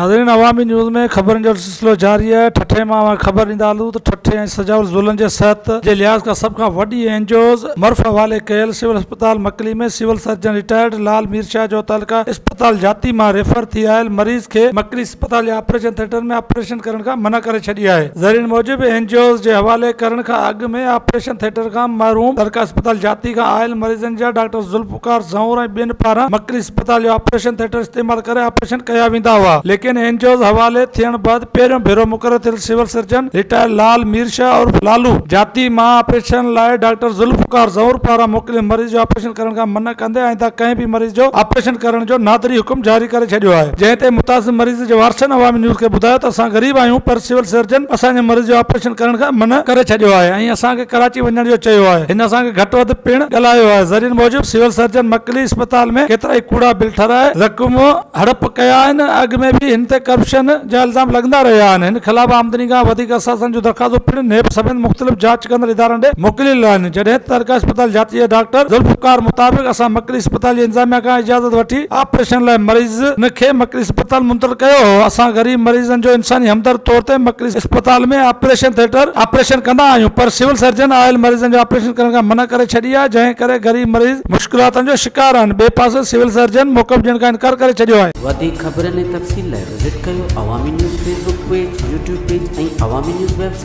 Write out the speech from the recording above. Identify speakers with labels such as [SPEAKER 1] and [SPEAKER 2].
[SPEAKER 1] ناظرين عوامي نيوز ۾ خبرن جو سلسلو جاري آهي ٺٽي مان اوهان کي خبر ڏيندا هلون ته ٺٽي ۽ سجاول ضلعن جي صحت جي لحاظ کان سڀ کان وڏي اين جي اوز مرف حوالي ڪيل سول اسپتال Makli ۾ civil surgeon retired Lal Mir Shah جو تعلقه اسپتال جاتي مان ريفر ٿي آيل مريض کي مڪلي اسپتال جي آپريشن ٿيٽر ۾ آپريشن ڪرڻ کان منع ڪري ڇڏي آهي ذريعن موجب اين جي اوز جي حوالي ڪرڻ کان اڳ ۾ آپريشن ٿيٽر کان محروم تعلقه اسپتال جاتي کان آيل مريضن جا ڊاڪٽر ذوالفقار زئور ۽ ٻين پاران مڪلي اسپتال جو آپريشن ٿيٽر استعمال ڪري آپريشن ڪيا ويندا هئا ليڪن اين جي اوز حوالي ٿيڻ بعد پهريون ڀيرو مقرر ٿيل civil surgeon retired Lal Mir Shah عرف لالو جاتي مان آپريشن لاء ڊاڪٽر ذوالفقار زئور پاران موڪليل مريض جو آپريشن ڪرڻ کان منع ڪندي آئنده ڪنهن به مريض جو آپريشن ڪرڻ جو نادري حڪم جاري ڪري ڇڏيو آهي جنهن تي متاثر مريض جي وارثن عوامي نيوز کي ٻڌايو ته اسان غريب آهيون پر سول سرجن اسان جي مريض جو آپريشن ڪرڻ کان منع ڪري ڇڏيو آهي ۽ اسان کي ڪراچي وڃڻ جو چيو آهي هن اسان کي گهٽ وڌ پڻ ڳالهايو آهي ذريعن موجب سول سرجن مڪلي اسپتال ۾ ڪيترائي ڪوڙا بل ٺهرائي رقم هڙپ ڪيا آهن، اڳ ۾ به هن تي ڪرپشن جا الزام لڳندا رهيا آهن، هن خلاف آمدني کان وڌيڪ اثاثن جون درخواستون پڻ نيب سميت مختلف جاچ ڪندڙ ادارن ڏي موڪليل آهن، جڏهن ته تعلقه اسپتال جاتي جي ڊاڪٽر ذوالفقار مطابق اسان مڪلي اسپتال جي انتظاميا کان اجازت وٺي آپريشن لاء مريضن کي مڪلي اسپتال منتقل ڪيو هو، اسان غريب مريضن جو انساني همدرد طور تي مڪلي اسپتال ۾ آپريشن ٿيٽر آپريشن ڪندا آهيون پر سول سرجن آيل مريضن جو آپريشن ڪرڻ کان منع ڪري ڇڏي آهي، جنهن ڪري غريب مريض مشڪلاتن جو شڪار آهن، ٻئي پاسي سول سرجن موقف ڏيڻ کان انڪار ڪري ڇڏيو آهي.
[SPEAKER 2] وڌيڪ خبرن ۽ تفصيل لاء وزٽ ڪيو Awami news Facebook page, YouTube page ۽ Awami news website.